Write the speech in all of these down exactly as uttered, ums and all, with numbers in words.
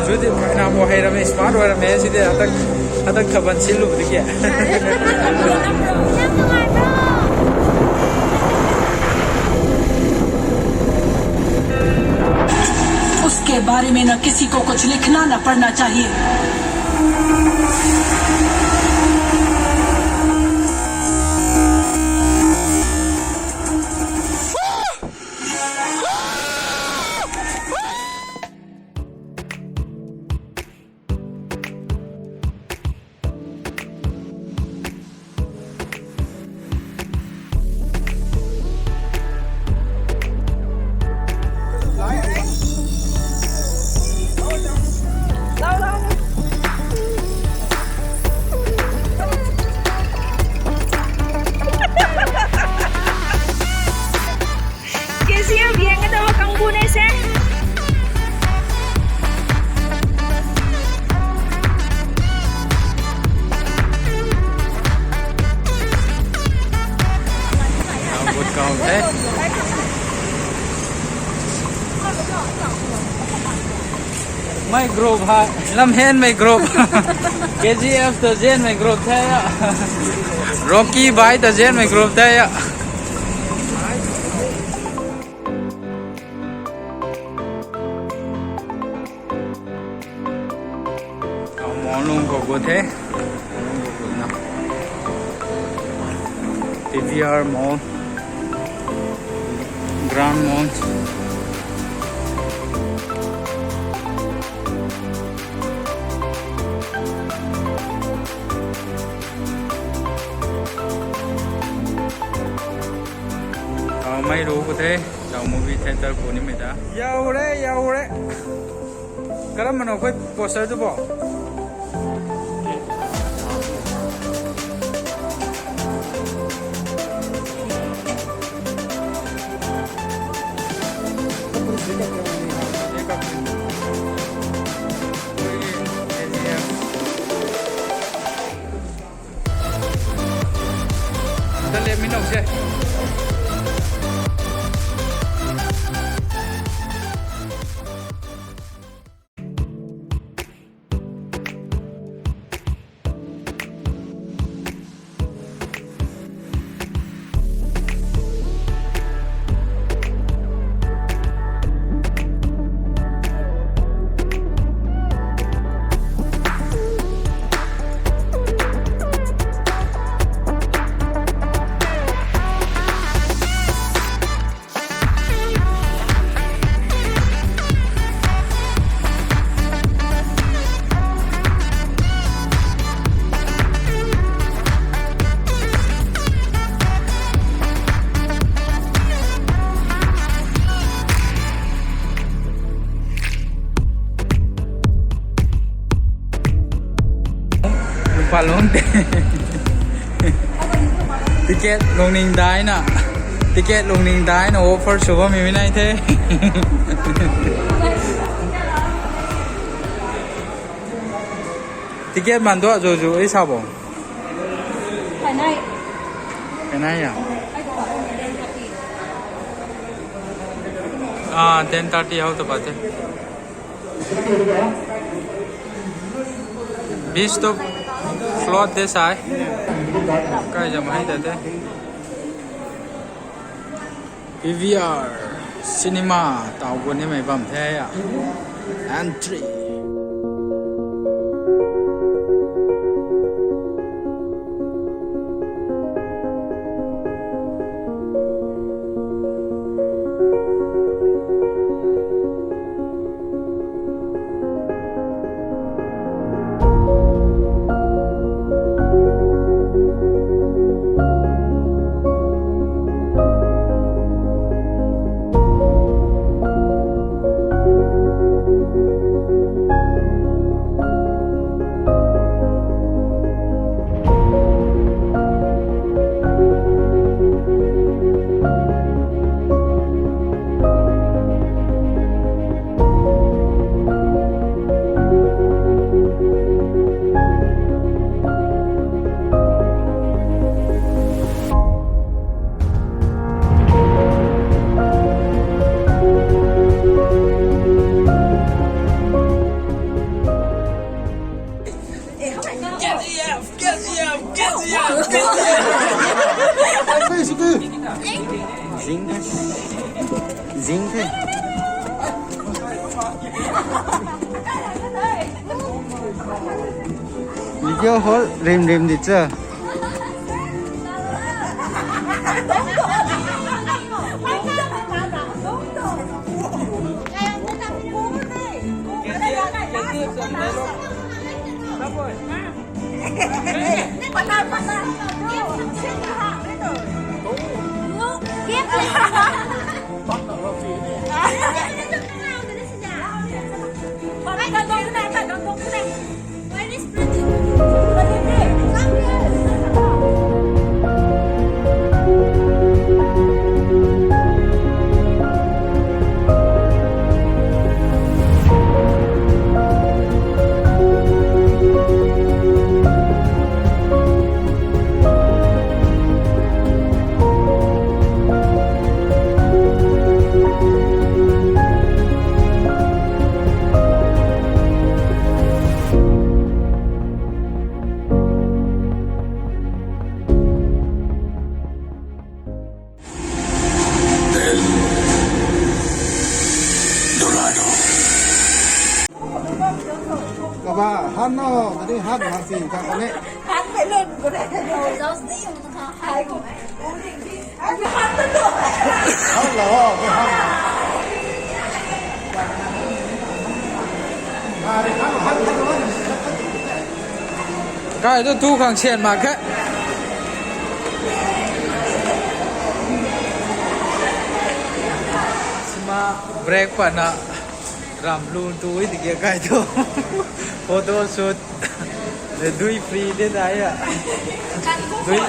Judi na mo hai rame, smart wa rame, sidi atak, atak thaban silu diki. उसके बारे में ना किसी को कुछ लिखना ना पढ़ना चाहिए। K G F yeng ka ta kang bu ne se. Good count, eh? My group ha, lam hen my group. K G F to zen my group the ya. Rocky Bai to zen my group the ya. Mall nunc khou gut the. Mall nunc khou gut na. P V R Mall. Grand Mall. Mei ru khou the. Chau movie theater khou nimei ta. Yau re, yau re. Karam mano khoi poster tu bo. Palung te. Ticket lungning daina. Ticket lungning daina offer sw bammei nai the. Ticket man tu azuzu ei sa bo. Kainai. Kainai ya. Ah, ten thirty how to bate. Beast of flood de sai. Kai jam hai de te. P V R cinema tau gun nimei bam the ya. Entry. Zing the. Zing the. Video hall rim rim di cha. Kaba, han no, tadi han han si, kaba ne. Kai tu tu khang sian mak khe. Sima break patna ram lu tu i tike kai tu. Photo shoot. Dui free de dai a. Dui.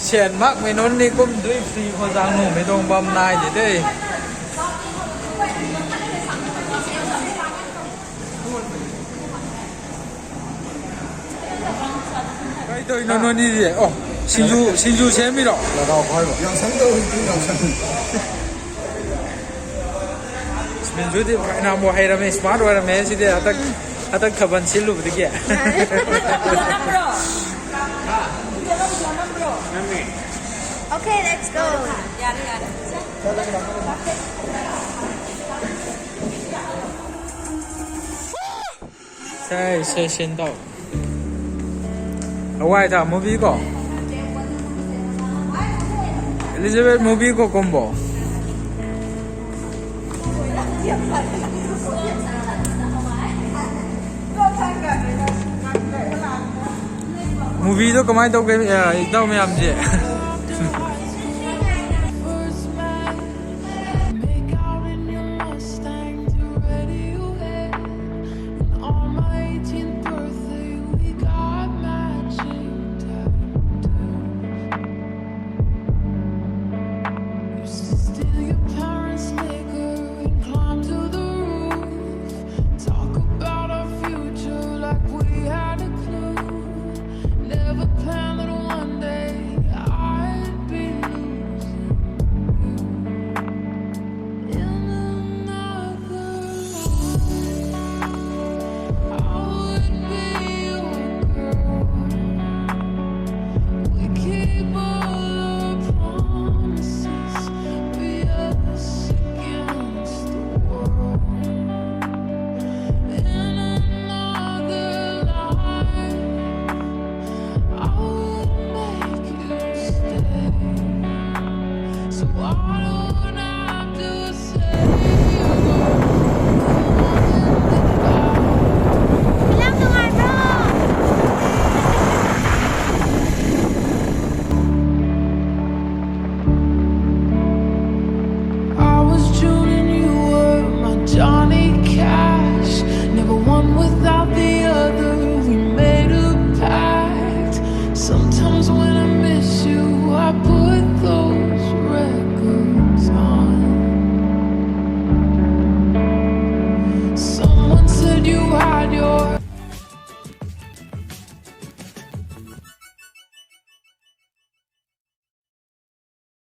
Sian makmei nunc ni kum dui free khou zaeng nuhmei tuang bam nai de de. Kai dui nunc ni de. Oh, sinju, sinju sian mi ro. Sinju di kai na mo hei ramei, smart wa ramei si de, atak, atak thaban silu de kya. Okay, let's go. Sai, sai, sin tau. Awai ta movie ko. Elizabeth movie ko kumbo. Movie tu kamai tau ke, eh, tau mayam je.